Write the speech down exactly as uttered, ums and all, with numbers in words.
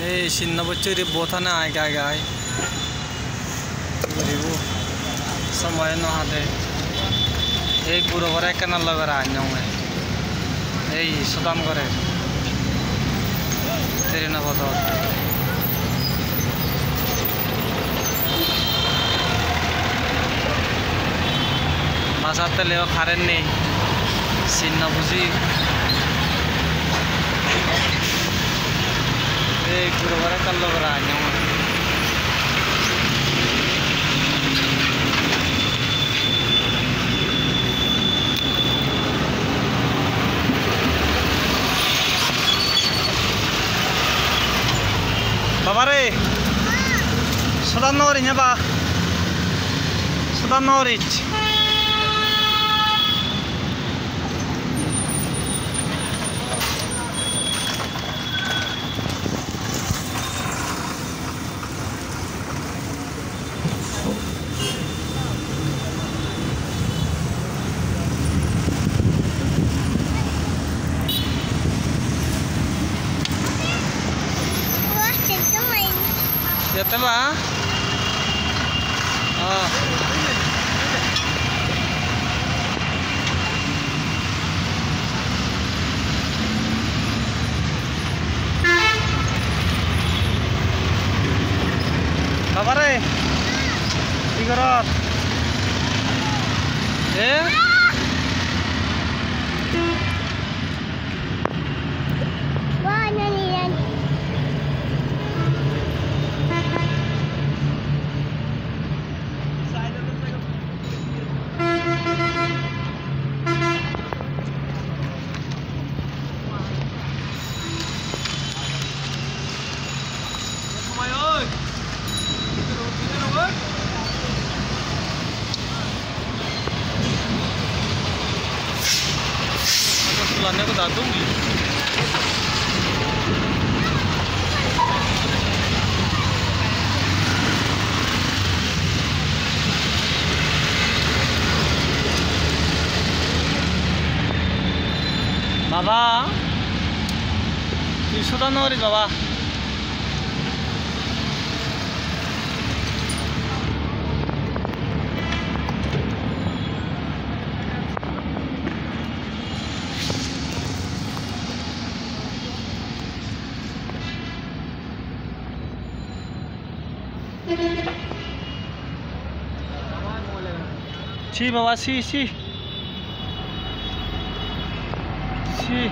Ei sinno bocchuri boat hane ai gai gai. Guribo. Somoy no hade. Ei guro bore ekkena logere anyonge. Ei sodan gore. Train-o podot. Bus-ot teleyo current nei. Sin no buji. Ei guro bore ekkan logere anyong. Baba re, sodan nw paris ne ba? Sodan nw paris. Iyot theba? Oh. Baba re, hi goror? Eh? Baba, tui soda nw paris baba. Si baba, si, si. Si.